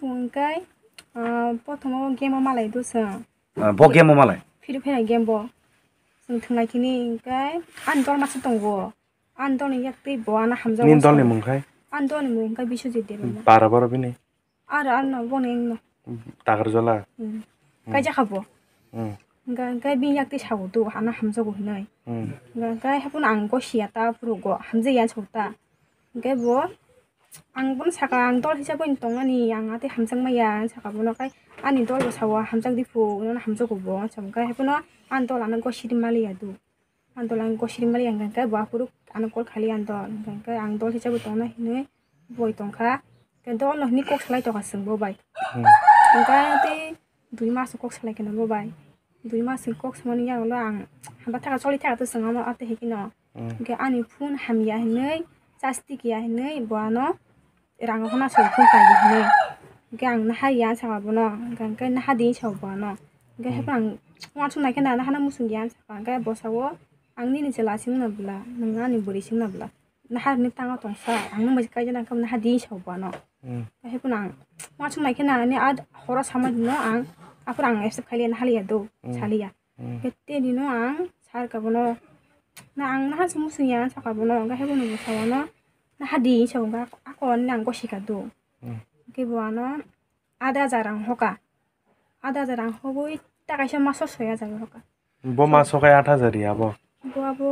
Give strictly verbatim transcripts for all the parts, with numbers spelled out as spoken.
Hwnkhe, ah, prothom o game o malai do chwng. Ah, bo game o malai? Free Fire game bo. Chwng thwnglai kini hwnkhe ani dol masa tongo. Ani dol ni yak twi bo ano hamjago. Nini dol ni mung khai? Ani dol ni mung khai Biswajit Debbarma. Para boro bini? Aro ano boni wngno. Takarjala? Hmm. Hmm. Kaijak kha bo. Hmm. Hwnkhe, hwnkhe bini yak twi sago do ano hamjago hinwi. Hmm. Hwnkhe, hwnkhe haphano ang gosiya ta phuru go hamjakya sa ta. Hwnkhe bo ang bono saka ang dol hisab bai tongnani ang atwi hamjak maya saka bono khai ani dol bo sao hamjak di phu nono hamjago bo sa hwnkhe haphano ani dol ano gosiri maliya do. Andol ang gosiri mali ang khe bo aphuru ano call khali andol, hwnkhe ang dol hisabo tongna hinwi boi tongkha, hwnkhe dol no hinwi kok salai tongkha chwng bo bai. Hmm. Hwnkhe tei dui mas kok salai kheno bo bai, dui mas kok samani yagulo ang hamba thaka choli thaka to chwng amo ate hikino. Hmm. Hwnkhe ani phone hamya hinwi charge tikya hinwi bo ano rang rok no aswk phone pai di hinwi. Hwnkhe ang naha ya saka bono, hwnkhe naha di sa bo ano. Hwnkhe hmm, haikhe ang uansuk nai khe na naha no muchung ya saka, hwnkhe bo sao ang nini chwla sing na bwla, nwng ani bwrwi sing na bwla. Naha ni tang o tong sa, ang nwng bai kaijak nang khe naha di sa bo ano. Hmm. Hwnkhe haikhe ang uansuk nai khe na ani a horo sama di no ang, aphuru ang accept khai liya naha liya do, hmm, sa liya. Hmm. Hwnkhe tei nino ang sar ka bono, na ang naha se muchung ya saka bono, hwnkhe haikhe bono bo sao ano. Naha di hinwi sa hwnkha, ako ani nang gosika do. Hmm. Hwnkhe bo ano aat hajar rang hoka. Aat hajar rang hogwi ta kaisa maso soi hajar hoka. Bo maso khai aat hajar ya bo? Bo abo,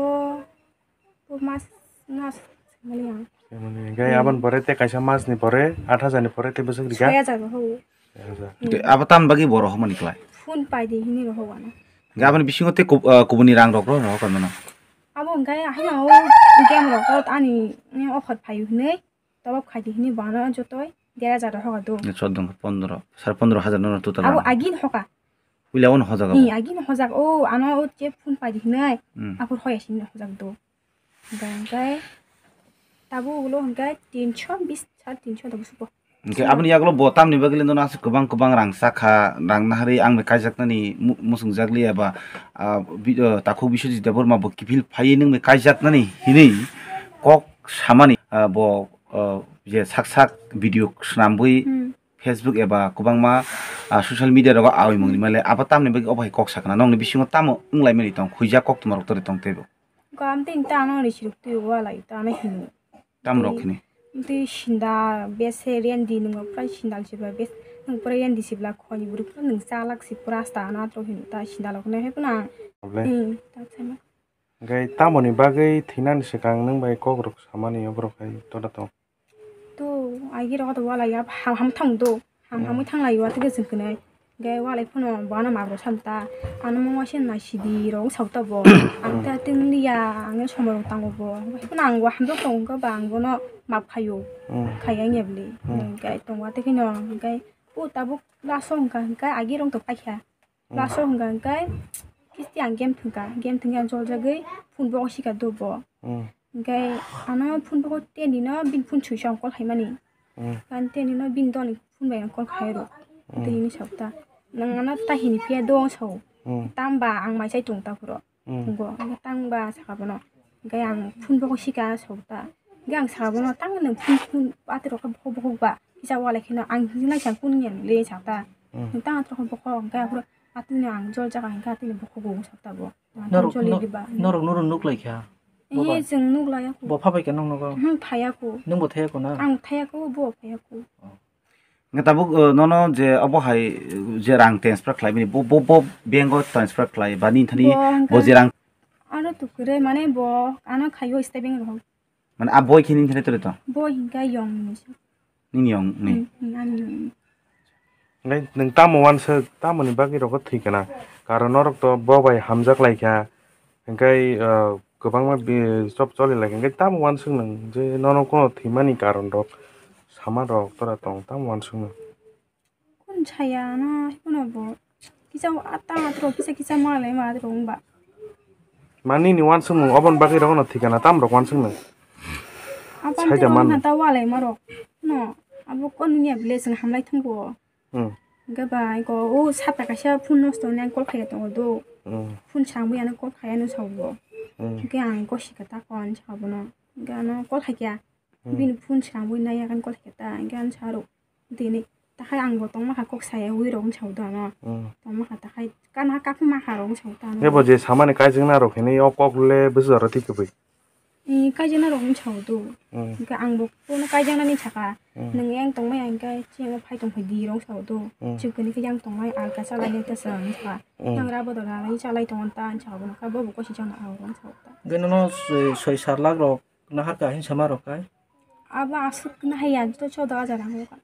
bo mas, mas, mali ang. Mani, hwnkhe hmm, aboni pore tei kaisa mas ni pore, aat hajar ni pore tei bwswk rika? Soi hajar bo hogo. Soi hajar. Hmm. Abo tam bagwi bo rohormani klai? Phone pai di hinwi rohor ano. Hwnkhe aboni bisingo tei kub-, ah, kubuni rang rok rohor kha mano? Abo hwnkhe haino o game rok ani offer phaio hinwi. Tobok khaidi hini bana jotoi dera jara hoga do. Chordo hwnkhe pondro, sare pondro hajar no total. Abo rang. Agin hoga. Puila ono hojak abo. Ni agin hojak o ano o je phone paidi hinai. Hmm. Aphur hoya sini hojak do. Hwnkhe tabo ulo hwnkhe tinsho bis, sare tinsho tabo subo. Hwnkhe aboni yagulo bo tamni bagwi le nono aswk kwbang kwbang rang chakha, rang naharwi ang bai kaijaknani mu-, muchungjak liya ba, ah, bi-, ah, takhuk Biswajit Debbarma bo kiphil phaiwi nwng bai kaijaknani hinwi kok samani, ah, bo, ah, je sak sak video swnambwi hmm, Facebook eba kwbangma, ah, social media rogo awi mungni male abo tamni bagwi obo hai kok sakna nokni bisingo tamo wnglaimani tong khuijak koktwma rok tori tong teibo. Ko amtwi ta ano risi rok twi walai ta ano hino. Tam rok hini. Twi sinda bese rendi nung pura sinda sibla bes nung pura rendi sibla khoni buru pura nung chalak si pura asta ano atro hino ta sinda lok ne hepna. Able. Hmm, ta sama. Gai tamoni bagwi thinani swkang nung bai kok rok samani oborok hai toda tong. To agi rok to wala ya ham ham thang do. Ham hamwi thang lai wa tege jeng kene. Ge walai phano bana ma bro sam ta. Ano mo wasin na sidi rok sau ta bo. Ang ta tin liya ang somor tango bo. Phano ang wa ham do tong ka ba ang bono map khayo. Khaya nge bli. Ge tong wa te kino ge o tabuk la song ka ka agi rong to paikha. Laso hwnkha hwnkhe kisti ang game thwngkha, game thwngkhe ang joljagwi phone bogo sika do bo. Hwnkhe ano phone bogo teni no bini phone swisong call khaimani. Kan teni no bini doni phone bai ang call khai rw. Tini ni sabta. Nang ano tahini phiya do ang sao. Tamba ang mai chai tung ta phuro. Tongo, hwnkhe tang ba saka bono. Hwnkhe ang phone bogo sika sokta. Hwnkhe ang saka bono tang nwng phone phone atwi rokha bokhok bokhok ba. Kisa walai kheno ang hwnjak nai sa kun ngen le sakta. Nwng tang atwi rokha bokhok hwnkhe aphuru atwino ang jol jaka hwnkhe atwino bokhok bokhok sakta bo. Norok joli no-, diba. Norok noro nuk lai kha. Bo ba? Chwng nuk lai ya kho. Bo pha bai kha nong nogo? Hmm, phai ya kho. Nwng bo thai ya kho na? Ang thai ya kho, bo phai ya kho. Hwnkhe tabuk, uh, nono je obo hai, uh, je rang transfer khlai bini, bo, bo, bo bank o transfer khlai ba nini thani bo hwnkhe bo je rang. Ano tukure mane bo ano khaio state bank rok. Mane a boi khe nini thani tore to? Boi hwnkhe yong ni se. Nini yong ni? Hmm, hmm, ani yong ni. Hwnkhe nwng tamo wansuk, tamoni bagwi rokho thwi kana? Karon norok to bo bai hamjak lai kha. Hwnkhe, ah, kwbangma bi-, job choli lai kha. Hwnkhe tamo wansuk nwng je nono kono thwimani karon rok, sama rok tora tong, tamo wansuk nwng? Kun chaya na, kuno bo. Kisa ata atro, kisa kisa malai ma atro wngba. Mani ni wansuk nwng, oboni bagwi rok no thikana, tam rok wansuk nwng? Apa saida tro man. Na ta walai ma rok. No, abo kon niya village na hamlai thangbo. Hmm. Hwnkhe ba eko o sapta kaisa phone nosto hwnwi ang call khaiya tongo do. Hmm. Phone swrangwi ano call khaiya no sao bo. Hmm. Hwnkhe ang eko sika ta kon sao bono. Hwnkhe ano call khaikha. Hmm. Bini phone swrangwi naiya kan call khaikha ta. Hwnkhe ano sao rw. Tini Takhai ang bo tongma kha kok saya wi rok wng sao da no. Hmm. Tongma kha takhai kana kaphang ma kha rok wng sao da no. Ebo je samani kaijakna rok hinwi o kok le bwswk jora twi kwbwi. Eh, kaijakna rok wng sao do. Hmm. Hingke ang bo kono kaijaknani saka. Hmm. Nwng yang tongmai ang khe chiyang phai tong phai di rok sao do. Hmm. Chikoni khe yang tongmai alka chalai nai ta sa wng kha. Hmm. Yang rabo dora lai chalai tong ta ang sao bo kha bo bo kosi jang na ang wng sao ta. Geno no soi soi sar lak rok. Nahar ka hinsa ma rok kai? Abo aswk nahaya to chodo hajar ang rok.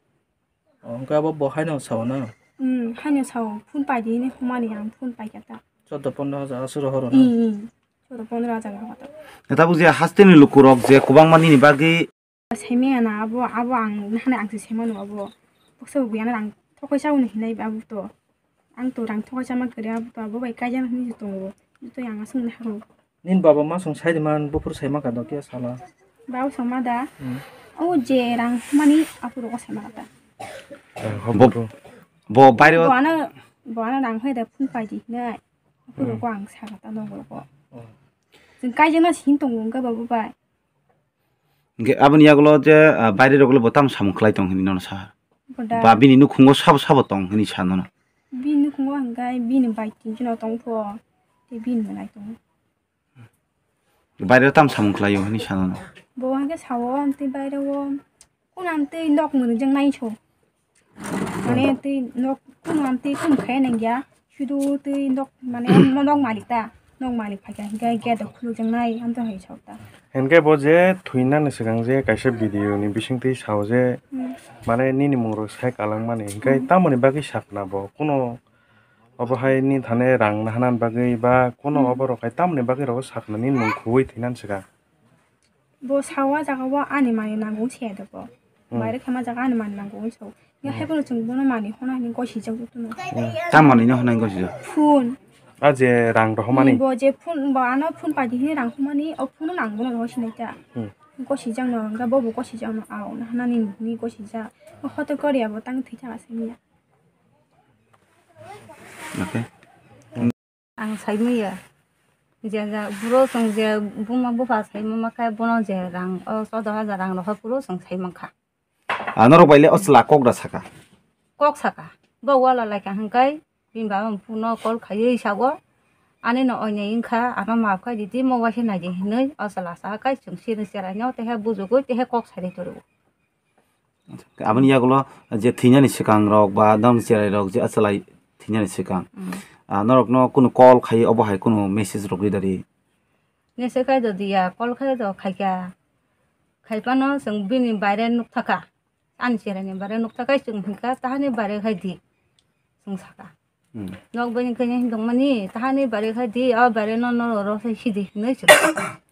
Oh, hwnkhe abo bo haino sao na? Hmm, haino sao. Phone pai di hinwi humani ang phone pai kha ta. Chodo pondro hajar aswk rohoro na? Hmm, hmm. Chodo pondro hajar rohoro ta. Tabuk je hasteni lukurok je kwbangma nini bagwi. Saimaya na abo, abo ang nahani ang se saimano abo. Boksa bo buyana ang thokoi sao hinwi abo to. Ang to rang thokoi sama kwrwi abo to abo bai kaijakna hinwi se tongo. Joto yang aswk naharo. Nini baba ma song sai man buphuru sai maka do kya sala. Baba song ma da. Hmm. O je rang mani aphuru ko sai maka ta. Bo, bo baire o. Bo ano, bo ano rang hoi da phone pai di hinai. Aphuru ko ang saka ta nongol ko. Oh. Jeng kaijakna sin tongo wngkha baba bai. Hingke aboni yagulo je, ah, baire rok le bo tamo samung khlai tong hinwi nono sa. Boda. Ba bini nukhungo sabo sabo tong hinwi sa nono. Bini nukhungo hingke bini bai tinjono tong pho. Tei bini belai tongo. Baire tamo samung khlai o hinwi sa nono. Bo hingke sao amtwi baire o. Kunu amtwi nok mwrwk jang nai so. Mane twi nok kunu amtwi kunu khe nang ya. Sudu twi nok mane nok malik ta. Nok malik phai kha hingke gate khuluk jang nai amtwi hai sok ta. Hingke bo je thwinani swkang je kaisa video ni bising twi sao je Hmm. mane nini mung rok sai kalang mani hingke Hmm. tamoni bagwi sakna bo kunu obo hai ni thane rang nahanan bagwi ba kunu Hmm. obo rok hai tamoni bagwi rok sakna nini mung khubui thwinan swkang. Bo sao a jaga o ani manwi nango wngse ya de bo. Hmm. Baire khe ma jaga ani manwi nango wngse o. Ya Hmm. hai bono chwng bono manwi hona hinwi gosijak jotono. Hmm. Ta manwi no hona hinwi gosijak? Phone. A je rang rohormani? Hmm, bo je phone, bo ano phone pai di hinwi rang rohormani, o phone no nang bono rohor sinai ta. Hmm. Gosijak no, hwnkhe bo bo gosijak no, ao, nahana ni nini gosijak. Hote kori abo tang thwi thaka simi ya. Okay. Ang sai manya. Je ja buro chwng je buma bupha sai mama khe bono je rang o choudo hajar rang rohor phuru chwng sai mankha. Ah, norok bai le o chwla kok da saka? Kok saka. Bo wala lai kha hwnkhe bini baba buphuno call khaiwi sao. Ani no oinai wngkha, ano maaf khai di, tei mo waisa nai di hinwi o chwla sa khe chwng sini cherai no tehe bujugwi tehe kok sai rw. Aboni yagulo je thwinani swkang rok ba nokni cherai rok je achwlai thwinani swkang, Mm. ah, norok no kunu call khai obo hai kunu message rok rida ri? Message khai do diya, call khai do khaikha. Khaipano chwng bini baire nukthaka. Ani cherai ni baire nukthaka chwng hinkha tahani baire khai di. Chwng saka. Hmm. Nok bini kanya hin tongmani, tahani bare khai di, a bare no no ro sai sidi hinwi se.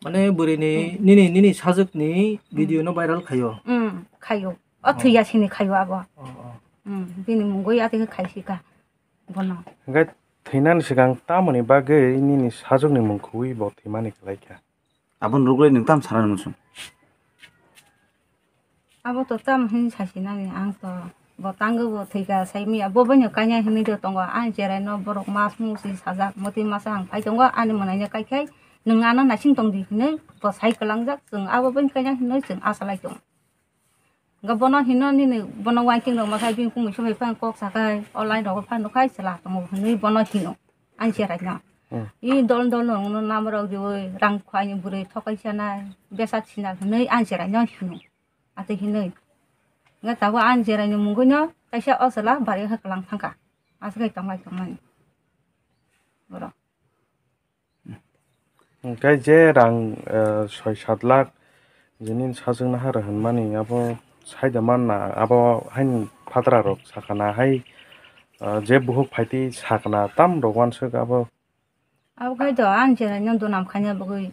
Mane bwrwi ni nini, nini sajwk ni video no viral khaio. Hmm, khaio. O Oh. Thwiya sini khaio abo. Oh, oh. Hmm, bini mungwi ati khai sika. Bono. Hingke thwinani swkang tamoni bagwi nini sajwk ni mung khwi bo thwimani kwlai kha? Aboni rwgwi nwng tamo sana muchung? Abo to tamo hwnwi sasinani, ang to bo tango bo thwikha sai manya, bo boino kanya hinwi do tongo, ani cherai no borok mas musi sajak, motwi masa ang phai tongo, ani mwnaino kaikhai nwng ano naising tongdi hinwi bo sai kwlangjak, chwng abo boino kanya hinwi chwng asa lai tongo. Hwnkhe bono hino nini bono uansing rok makhai bini kumui somoi phano kok sakhai, o line rogo phano nukhai chwla tongo hinwi bono hino ani cherai no. Hmm. I dol dol no nwngno nama rok riwi rang khaini bwrwi thokai sanai, bwsak sinal hinwi ani cherai no hino. Atwi hinwi. Hwnkhe tabuk ani cherai ni mungwi no kaisa o chwla bari khe kwlang thangkha. Aswk khai tonglai tongmani. Borok. Hwnkhe je rang, eh, soi sat lakh je nini sajwk naharw hwnmani abo saida manna, abo haini phatrarok sakha na hai, eh, je buhuk phaitwi sakha na tam rok uansuk abo. Abo khai do ani cherai no dunam khaina bagwi.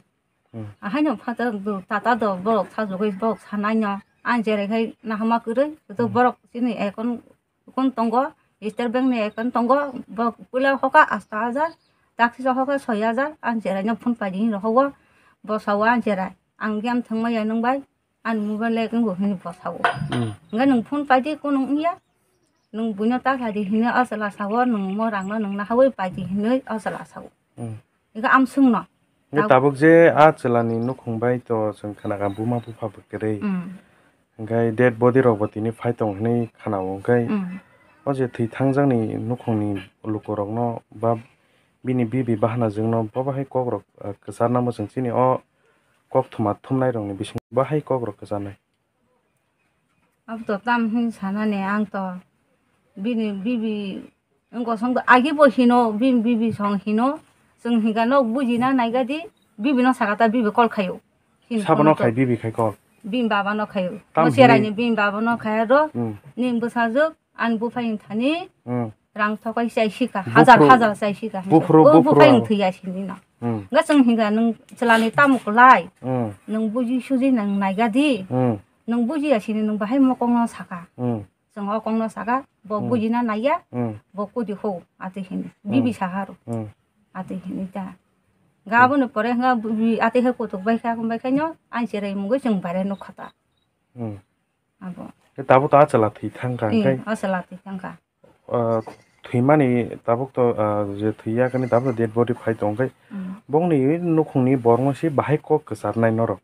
Hmm. Ahaino phatar do tata do borok sajagwi borok sanaino ani cherai khai nahama kwrwi do Hmm. Borok chini ekon Account tongo, State Bank ni account tongo, bo puila hoka asta hajar, taksisa hoka soi hajar, ang cherai no phone pai di hinwi rohogo, bo sao ang cherai, ang game thwngmaya nwng bai, ani mobile le wngbo hinwi bo sao. Hmm. Hwnkhe nwng phone pai di, kunu wngya, nwng buino ta khlai di hinwi o chwla sao, nwng mo rang no nwng nahaui pai di hinwi o chwla sao. Hmm. Ego amswng no. Hwnkhe tabuk je a chwla ni nukhung bai to chwng khna kha buma bupha bo kwrwi. Hmm. Hwnkhe dead body rok bo tini phai tong hinwi khanao. Hwnkhe Hmm. o je thwi thangjakni nukhungni lukurokno ba bini bibi bahanajwkno bo bahai kokrok, ah, kwcharnamo chwng chini o kok thuma thumnairokni bisingo bahai kokrok kwcharnai. Abo to tam hin sanani ang to bini bibi wng kosong to agi bo hino bini bibi song hino chwng hinka no bujina naigadi bibi no saka ta bibi call khaio. Hini Sabono phone to khai bibi khai call. Bini baba no khaio. Tam Mo hini- seraini bini baba no khaya ro Hmm. ni bwsajwk ani buphai thani Hmm. rang thokai chai sika Buphuru- hajar hajar chai sika. Buphuru- O buphuru buphai ang. Thwi ya sini no. Hmm. Ga chwng hinka nwng chwlani tamo kwlai. Hmm. Nwng buji suji nang naigadi. Hmm. Nwng bujiya sini nwng bahai mokokno saka. Hmm. Chwng o kokno saka, bo Hmm. bujina naiya, Hmm. bo kudi ho, ati hini. Hmm. Bibi saharo. Hmm. Ati hini ta. Ga Hmm. aboni pore nga bibi ati he kutuk bai kha, bai kha nyo, ang cherai mungoi chwng bare nukha ta. Hmm. Abo. E tabuk to achwla thwi thangkha, Hmm, hwnkhe, achwla thwi thangkha. Ah, thwimani tabuk to, ah, je thwi yakani tabuk to dead body phai tongkhe, Hmm. bongni nukhungni borokno se bahai kok kwcharnai norok.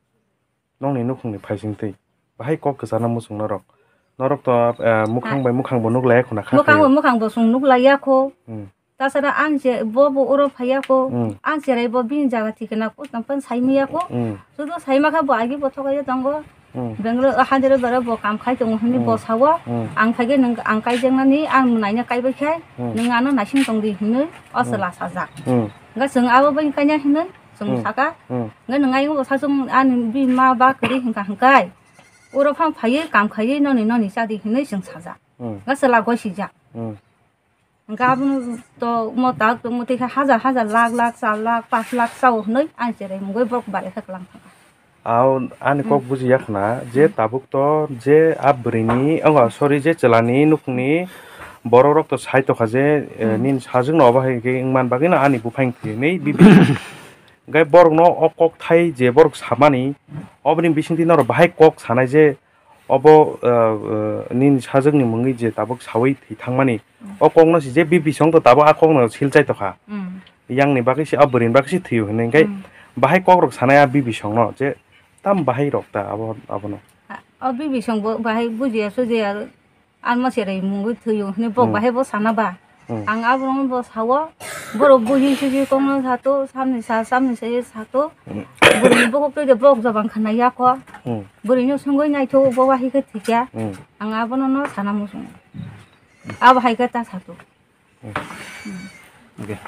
Nokni nukhungni phaisingtwi bahai kok kwcharna muchung norok. Norok to, eh, mukhang Ha. bai mukhang bo nuklaiya khuna kha Mukhang bo khayo. Mukhang bo chwng nuklaiya kho. Hmm. Tasara ang je bo bo oro phaiya kho. Hmm. Ang cherai bo bini jaga thikna ko tang pan saimaya kho. Hmm. Sudo saima kha bo agi bo thokaiya tongo. Hmm. Bangalore o Hyderabad o bo kam khai tongo hwnwi bo Hmm. sawo. Hmm. Ang phaikhe nwng ang kaijaknani ang naina kaibai khai Hmm. nwng ano naising tongdi hwnwi o Hmm. chwla sajak. Hmm. Hwnkhe chwng abo bai kanya hwnwi chwng Hmm. saka. Hmm. Hwnkhe nwng ayung bo sachung ani bini ma ba kwrwi hwnkha hwnkhe. Oro phang phaiwi kam khaiwi noni noni chadi hinwi chwng sajak. Hmm. Hwnkhe chwla goi sijak. Hmm. Hwnkhe abono to mo tak tongmo twi khe hajar hajar lakh lakh char lakh panch lakh chao hinwi ang cherai mungwi borok bare khe kwlang thangkha. Ao ani kok Hmm. bujiya khna je Hmm. tabuk to je a bwrwini, oh, sorry, je chwlani nukhungni borok rok to sai tokha je, eh, Hmm. nini sajwkno obo hai khe wngman bagwino ani buphang thwi hinwi bibi. Hwnkhe borokno o kok thai je borok samani, oboni bisingtwi norok bahai kok sanai je obo, uh, uh, nini sajwkni mungwi je tabuk sawi thwi thangmani, Hmm. o kokno se je bibi song to tabuk a kokno silchai tokha. Hmm. Yangni bagwi se, a bwrwini bagwi se thwiyo hinwi hwnkhe Hmm. bahai kokrok sanai a bibi songno je tam bahai rok ta abo, abono. A, o bibi song bo bahai bujiya sujiya. Ang mo cherai mungwi thwiyo hinwi bo Hmm. bahai bo sana ba. Hmm. Ang aborokno bo sao, borok buji suji kokno sato, samni sa, samni sa ye sato. Hmm. Bwrwini bukhuk twi de borok jobang khna yako. Hmm. Bwrwino sungwi naitho bo wahai khe thwikya. Hmm. Ang abono no sana muchungo. Abo hai khe ta sato. Hmm. Hmm. Okay.